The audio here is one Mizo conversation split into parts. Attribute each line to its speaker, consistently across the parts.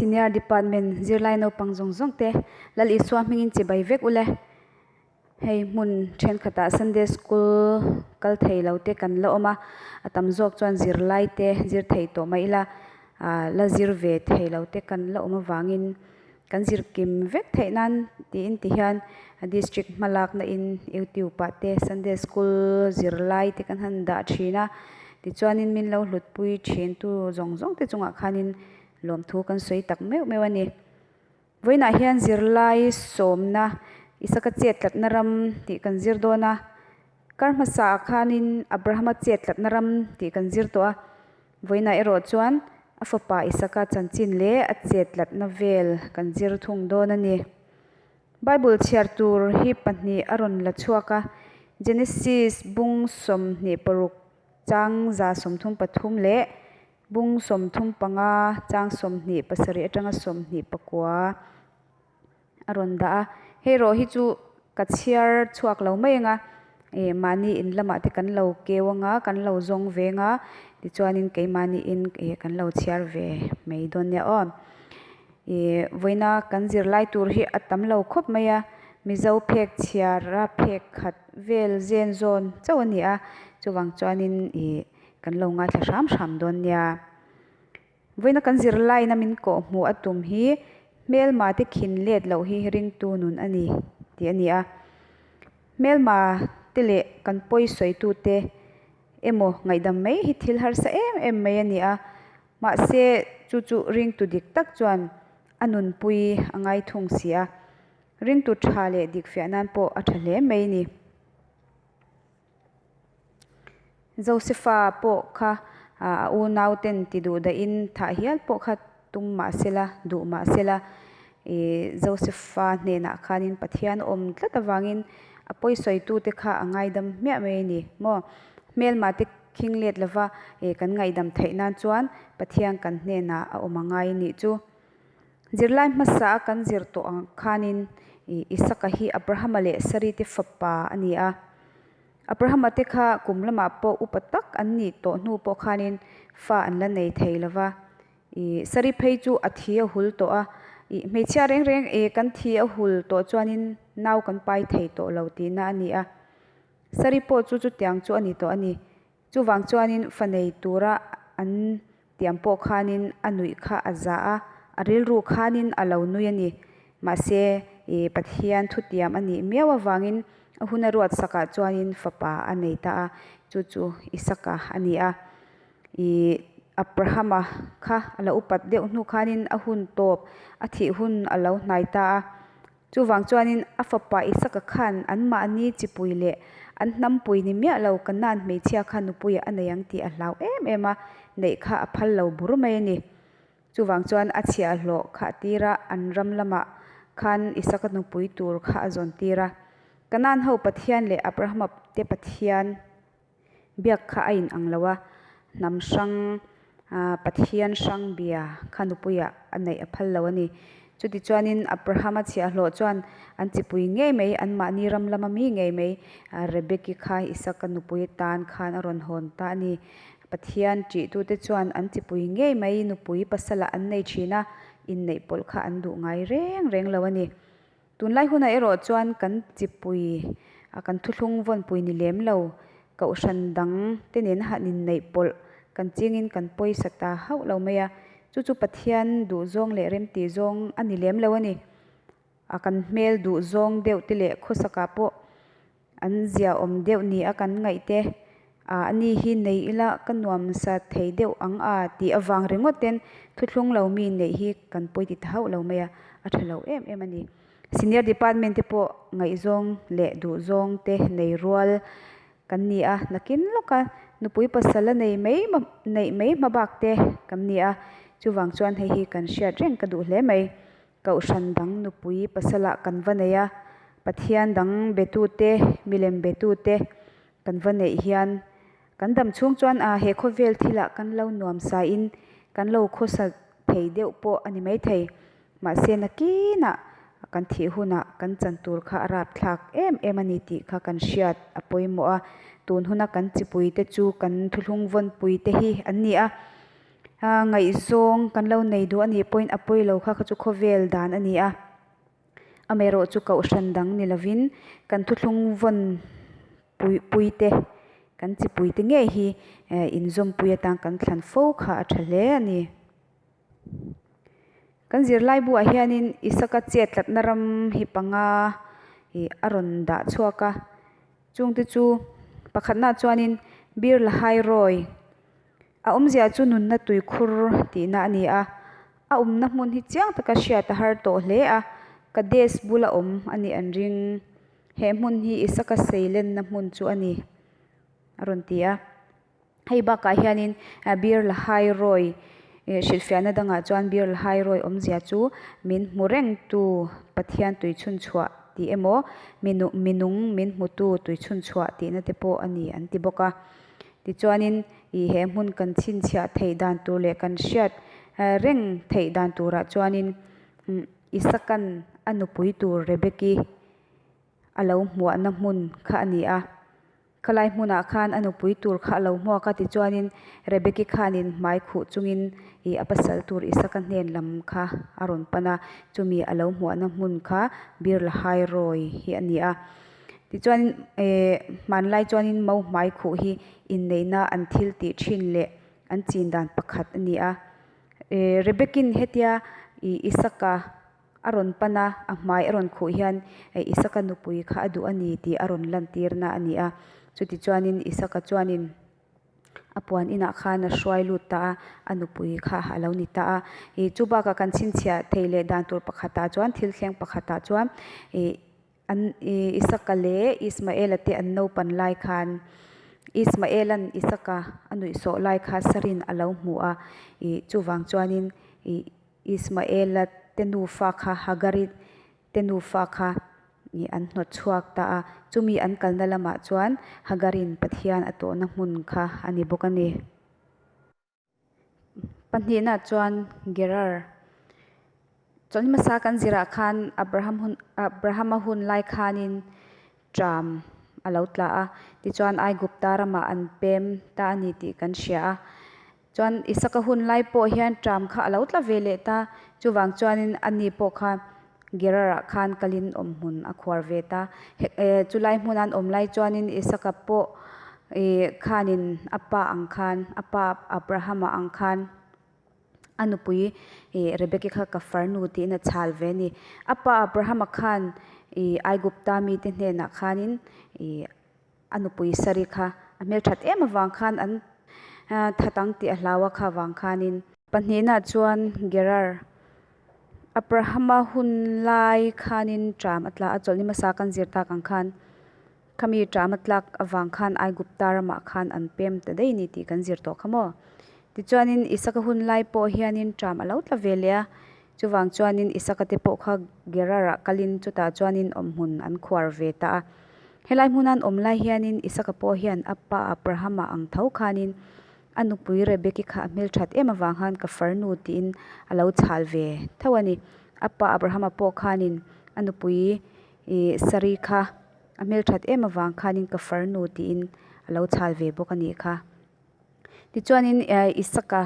Speaker 1: Senior Department zirlai naupang zawng zawng te Lal Isua hmingin chibai vek ule. Hei hmun thenkhatah Sunday School kal thei lo te kan la awm a, a tam zawk chuan zirlai te zir thei tawh mai ila ah la zir ve thei lo te kan la awm avangin kan zir kim vek theih nan tiin ti hian district hma lakna in youtube ah te Sunday School zirlai te kan han dah thin a, tichuanin min lo hlutpui thin tu zawng zawng te chungah khanin lawmthu kan sawi tak meuh meuh a ni. Vawiinah hian zirlai sawmna Isaka chet tlatna ram tih kan zir dawn a, kar hmasaah khanin Abrahama chet tlatna ram tih kan zir tawh a, vawiinah erawh chuan a fapa Isaka chanchin leh a chet tlatna vel kan zir thung dawn a ni. Bible chhiar tur hi pahnih a rawn la chhuak a, Genesis bung 26 chang 33 leh Bung 35 chang 27 atanga 29 a rawn dah a, hei rawh hi chu ka chhiar chhuak lo mai anga ih mahni in lamah te kan lo keu anga kan lo zawng ve anga tichuanin keimahni in ih kan lo chhiar ve mai dawn nia aw. Ih vawiina kan zirlai tur hi a tam lo khawp mai a, Mizo phek chhiar a phek khat vel zen zawn chauh a ni a, chuvang chuanin ih. Kan lo ngaithla hram hram dawn nia. Vawiina kan zirlaina min kawh hmuh a tum hi hmelma te khin let loh hi ringtu nun a ni tih a ni a. Hmelma te leh kan pawi sawitu te emaw ngaihdam mai hi thil harsa em em mai a ni a. Mahse chu chu ringtu dik tak chuan a nunpui a ngai thung si a. Ringtu tha leh dik fiah nan pawh a tha hle mai a ni. Josefa pawh kha a unauten ti duh dahin thah hial pawh kha tum mah sela, duh mah sela, ih Josefa hnenah khanin Pathian awm tlat avangin a pawisawitute kha a ngaidam hmiah mai a ni maw? Hmelmate khing let lova ih kan ngaihdam theih nan chuan Pathian kan hnenah a awm a ngai a nih chu. Zirlai hmasa a kan zir tawh ang khanin Isaka hi Abrahama leh Sarite fapa a ni a. Abrahama te kha kum lamah pawh upa tak an nih tawh hnu pawh khanin fa an la nei thei lo va. Sari phei chu a thi a hul tawh a, hmeichhia reng reng kan thi a hul tawh chuanin nau kan pai thei tawh lo tihna a ni a. Sari pawh chu chutiang chu a ni tawh a ni. Chuvang chuanin fa nei tura an tiam pawh khanin a nuih kha a za a, a rilru khanin a lo nui a ni. Mahse, i Pathian thutiam a nih miau avangin a hun a ruat sakah chuanin fapa a nei ta a, chu chu Isaka a ni a. I Abrahama kha a lo upat deuh hnu khanin a hun tawp a thih hun a lo hnai ta a. Chuvang chuanin a fapa Isaka khan anmahni chipui leh an hnampui ni miah lo Kanaan hmeichhia kha nupuiah a nei ang tih a hlau em em a, neih kha a phal lo bur mai a ni. Chuvang chuan a chhiahhlawh kha tir a, an ram lamah khan Isaka nupui tur kha a zawn tir a. Kanaan ho Pathian leh Abrahama te Pathian. Biak kha a inang lo a, hnam hrang Pathian hrang bia kha nupuiah a neih a phal lo a ni. Chutichuanin Abrahama chhiahhlawh chuan an chipui ngei mai, anmahni ram lama mi ngei mai Rebeki kha Isaka nupui atan khan a rawn hawn ta a ni. Pathian ṭihtute chuan an chipui ngei mai nupui pasalah an nei ṭhin a, inneih pawlh kha an duh ngai reng reng lo a ni. Tunlai hunah erawh chuan kan chipui a kan thuthlung vawnpui ni lem lo, kohhran dang te nena han inneih pawlh kan chingin kan pawisa ta hauh lo mai a, chu chu Pathian duhzawng leh remtih zawng a ni lem lo a ni. A kan hmel duhzawng deuh te leh khawsakah pawh An ziaawm deuh ni a kan ngaih te, a ani hi nei ila ka nuamsa thei deuh ang a tih avang ringawt ten thuthlung lo mi neih hi kan pawi ti ta hauh lo mai a, a tha lo em em a ni. Senior department te pawh ngaihzawng leh duhzawng te nei rual kan ni a, nakin lawka nupui pasal a nei mai neih mai hma bak te kan ni a, chuvang chuan hei hi kan hriat reng ka duh hle mai. Kohhran dang nupui pasalah kan va nei a, Pathian dang betute, milem betute kan va neih hian kan dam chhung chuan a he khawvel thilah kan lo nuam sain kan lo khawsa thei deuh pawh a ni maithei. Mahse nakinah kan thih hunah kan chan tur kha a rapthlak em em a ni tih kha kan hriat a pawimawh a, tun huna kan chipuite chu kan thuthlung vawnpuite hi an ni a. Ngaihzawng kan lo nei duh a nih pawhin a pawi lo kha kha chu khawvel dan a ni a. Amaherawh chu kohhran dang ni lovin kan thuthlung vawn pui pui te, kan chipui te ngei hi inzawmpui atan kan thlan fo kha a tha hle a ni. Kan zirlaibuah hianin Isaka chet tlatna ram hi panga ih a rawn dah chhuak a, chungte chu pakhatnaah chuanin Bir Lahai Roy a awmzia chu nunna tuikhur tihna a ni a, a awmna hmun hi chiang taka hriat a har tawh hle a, Kadesh bula awm a nih an ring. He hmun hi Isaka seilenna hmun chu a ni a rawn ti a. Hei bakah hianin Bir Lahai Roy hrilhfiahna dangah chuan Bir Lahai Roy awmzia chu min hmu rengtu Pathian tuichhunchhuah tih emaw minung min hmutu tuichhunchhuah tihna te pawh a ni an ti bawk a. Tichuanin ih he hmun kan chhinchhiah theih dan tur leh kan hriat reng theih dan turah chuanin Isakan a nupui tur Rebeki a lo hmuahna hmun kha a ni a. Khalai hmunah khan a nupui tur kha a lo hmuak a, tichuanin Rebeki khanin hmai khuh chungin ih a pasal tur Isaka hnen lam kha a rawn pan a, chumi a lo hmuahna hmun kha Bir Lahai Roy hi a ni a. Tichuanin eh hmanlai chuanin mau hmai khuh hi inneihna an thil tih thin leh an chin dan pakhat a ni a. Eh Rebekin hetia ih Isaka a rawn pan a, a hmai a rawn khuh hian eh Isaka nupui kha a duh a ni tih a rawn lantirna a ni a. Chutichuanin Isaka chuanin. A puan inah khan a hruai lut ta a, a nupui kha a lo ni ta a. Ih chu bakah kan chhinchhiah thei leh dan tur pakhatah chuan thil thleng pakhatah chuan ih an ih Isaka leh Ismaela te an naupan lai khan Ismaela'n Isaka a nuihsawh lai kha Sarin a lo hmu a, ih chuvang chuanin ih Ismaela te nufa kha Hagari te nufa kha ih an hnawt chhuak ta a, chumi an kalna lamah chuan Hagarin Pathian a tawhna hmun kha a ni bawk a ni. Pahnihna chuan Gerar. Chawlhni hmasa kan zirah khan Abraham hun Abrahama hun lai khanin ṭam a lo tla a, tichuan Aigupta ramah an pem ta a ni tih kan hria a. Chuan Isaka hun lai pawh hian ṭam kha a lo tla ve leh ta, chuvang chuanin ani pawh kha Gerar-ah khan kalin awm hmun a khuar ve ta. Chulai hmuna an awm lai chuanin Isaka pawh ih khanin a pa ang khan, a pa Abrahama ang khan a nupui ih Rebeki kha ka farnu tiin a chhal ve a ni. A pa Abrahama khan ih Aigupta mite hnenah khanin ih A nupui Sari kha a hmelthat em avang khan an that ang tih a hlau a kha vang khanin. Pahnihna chuan Gerar Abrahama hun lai khanin ṭam a tla a, chawlhni hmasa kan zir tak ang khan khami ṭam a tlak avang khan Aigupta ramah khan an pem ta daih a ni tih kan zir tawh kha maw. Tichuanin Isaka hun lai pawh hianin ṭam a lo tla ve leh a, chuvang chuanin Isaka te pawh kha Gerar-ah kalin chutah chuanin awmhmun an khuar ve ta a. Helai hmuna an awm lai hianin Isaka pawh hian a pa Abrahama ang tho khanin a nupui Rebeki kha a hmelthat em avang khan ka farnu tiin a lo chhal ve tho a ni. A pa Abrahama pawh khanin a nupui Sari kha a hmelthat em avang khanin ka farnu tiin a lo chhal ve bawk a nih kha. Tichuanin Isaka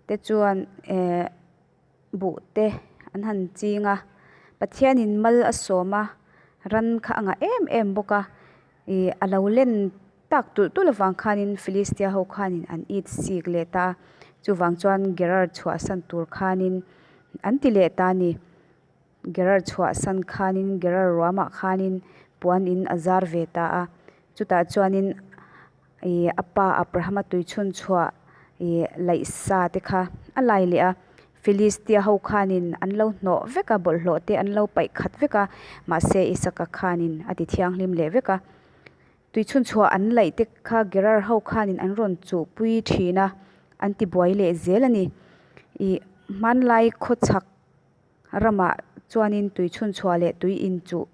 Speaker 1: te chuan eh. buh te an han ching a, Pathianin mal a sawm a, ran kha a ngah em em bawk a, ih a lo len tak tulh tulh avang khanin Philistia ho khanin an it sik leh ta a, chuvang chuan Gerar chhuahsan tur khanin an ti leh ta a ni. Gerar chhuahsan khanin Gerar ruamah khanin puan in a zar ve ta a, chutah chuanin Ih a pa Abrahama tui chhun chhuah ih laih sa te kha a lai leh a, Philistia ho khanin an lo hnawh vek a, bawlhhlawh te an lo paih khat vek a, mahse Isaka khanin a ti thianghlim leh vek a. Tui chhun chhuah an laih te kha Gerar ho khanin an rawn chuhpui thin a, an ti buai leh zel a ni. Ih hmanlai khawchhak Ramah chuanin tui chhunchhuah leh tui inchuh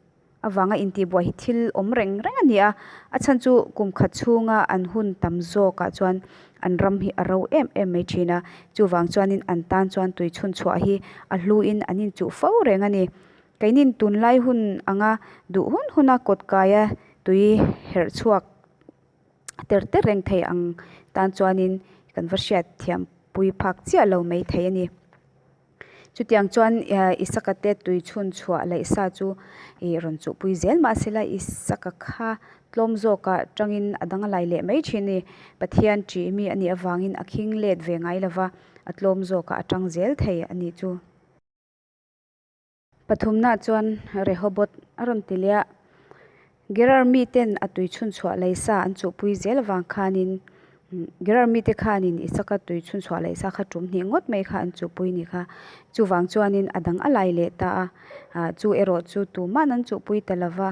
Speaker 1: avanga intihbuai hi thil awm reng reng a ni a, a chhan chu kum khat chhunga an hun tam zawkah chuan an ram hi a ro em em mai thin a, chuvang chuanin an tan chuan tui chhunchhuah hi a hluin an inchuh fo reng a ni. Keinin tunlai hun anga duh hun huna kawtkaia tui herh chhuak ter ter reng thei ang tan chuanin kan va hriat thiam. pui phak chiah lo mai thei a ni. Chutiang chuan Isaka te tui chhun chhuah laih sa chu ih rawn chuhpui zel mahsela Isaka kha tlawm zawkah tangin a dang a lai leh mai thin a ni. Pathian ṭih mi a nih avangin a khing let ve ngai lova, a tlawm zawkah a tang zel thei a nih chu. Pathumnaah chuan Rehoboth a rawn ti leh a, Gerar miten a tui chhunchhuah laisa an chuhpui zel avang khanin Gerar mite khanin Isaka tui chhunchhuah laisa kha tum hnih ngawt mai kha an chuhpui ni kha. Chuvang chuanin a dang a lai leh ta a, chu erawh chu tuman an chuhpui ta lova.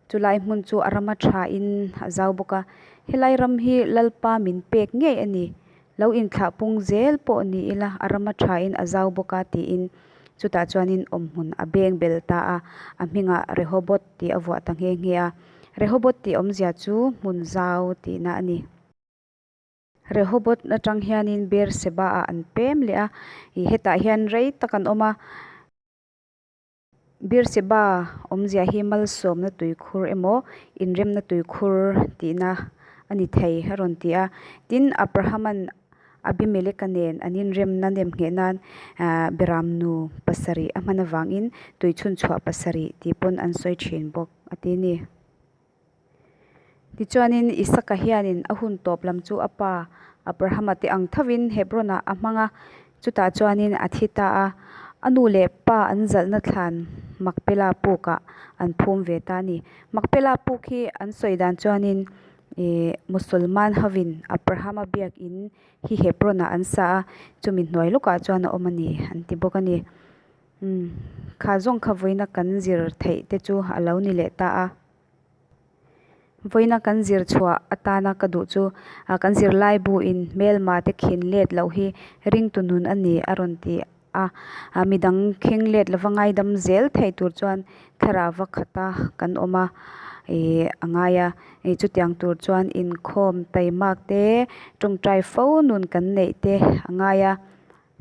Speaker 1: Chulai hmun chu a rama thain a zau bawk a, helai ram hi Lalpa min pek ngei a ni. Lo inthlah pung zel pawh ni ila a rama thain a zau bawk a tiin chutah chuanin awmhmun a beng bel ta a, a hmingah Rehoboth tih a vuah ta nghe nghe a. Rehoboth tih awmzia chu hmun zau tihna a ni. Rehoboth atang hianin Beer-seba-ah an pem leh a, ih hetah hian rei tak an awm a. Beer-seba awmzia hi malsawmna tuikhur emaw inremna tuikhur tihna a ni thei a rawn ti a. Tin, Abrahama'n Abimeleka nen an inremna nemngheh nan Beram nu pasarih a hman avangin tuichhunchhuah pasarih tih pawn an sawi thin bawk a ti a ni. Tichuanin Isaka hianin a hun tawp lam chu a pa Abrahama te ang thovin Hebron-ah a hmang a, chutah chuanin a thi ta a. A nu leh pa an zalhna thlan Makpela pukah an phum ve ta a ni. Makpela puk hi an sawi dan chuanin ih Musulman hovin Abrahama biakin hi Hebron-ah an sa a, chumi hnuai lawkah chuan a awm a ni an ti bawk a ni. Umm kha zawng kha vawiina kan zir theih te chu a lo ni leh ta a. Vawiina kan zir chhuah atana ka duh chu kan zirlai buin hmelma te khin let loh hi ringtu nun a ni a rawn ti a. Midang khing let lova ngaidam zel thei tur chuan thlarau khata kan awm a ih a ngai a. Chutiang tur chuan inkhawm taimak te tawngtai fo nun kan neih te a ngai a.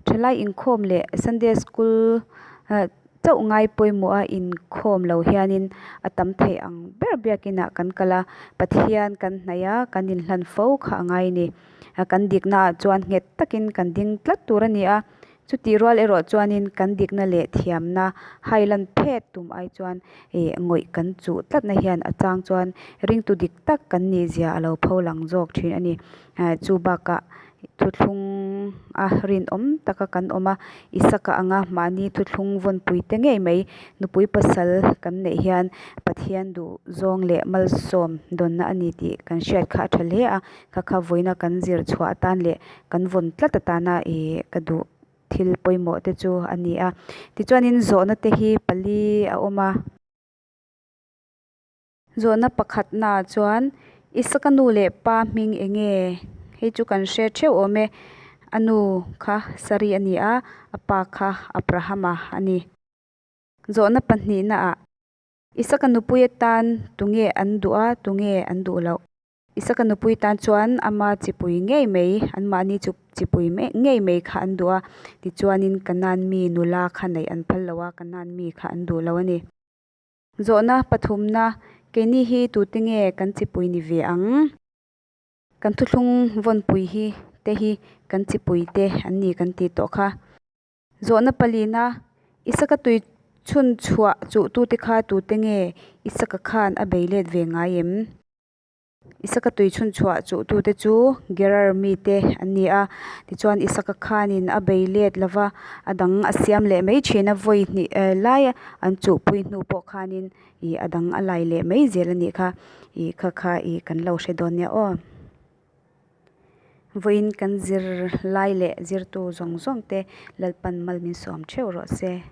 Speaker 1: Thalai inkhawm leh Sunday school chauh ngai pawimawh a inkhawm lo hianin a tam theih ang ber biakinah kan kal a, Pathian kan hnaih a, kan inhlan fo kha a ngai a ni. Kan diknaah chuan nghet takin kan ding tlat tur a ni a, chutih rual erawh chuanin kan dikna leh thiamna hailan phet tum ai chuan ih ngawih kan chuh tlatna hian a chang chuan ringtu dik tak kan nih zia a lo pho lang zawk thin a ni. Chu bakah thuthlung a rinawm taka kan awm a, Isaka anga mahni thuthlung vawnpui te ngei mai nupui pasal kan neih hian Pathian duh zawng leh malsawm dawnna a ni tih kan hriat kha a tha hle a, kha kha vawiina kan zir chhuah atan leh kan vawn tlat atana ih ka duh thil pawimawh te chu a ni a. Tichuanin zawhna te hi pali a awm a. Zawhna pakhatnaah chuan Isaka nu leh pa hming eng nge? Hei chu kan hre theuh awm e. A nu kha Sari a ni a, a pa kha Abrahama a ni. Zawhna pahnihnaah Isaka nupui atan tunge an duh a, tunge an duh loh? Isaka nupui tan chuan ama chipui ngei mai, anmahni chu chipui ngei mai kha an duh a, tichuanin Kanaan mi nula kha neih an phal lo a, Kanaan mi kha an duh lo a ni. Zawhna pathumna, Keini hi tute nge kan chipui ni ve ang? Kan thuthlung vawnpui hi te hi kan chipui te an ni kan tih tawh kha. Zawhna palina, Isaka tui chhun chhuah chuhtute kha tute nge Isaka khan a bei let ve ngai em? Isaka tui chhun chhuah chuhtute chu Gerar mite an ni a, tichuan Isaka khanin a bei let lo va, a dang a siam leh mai thin a, vawi hnih lai an chuhpui hnu pawh khanin ih a dang a lai leh mai zel a nih kha, ih kha kha ih kan lo hre dawn nia aw. Vawiin kan zir lai leh zirtu zawng zawng te Lalpan mal min sawm theuh rawh se.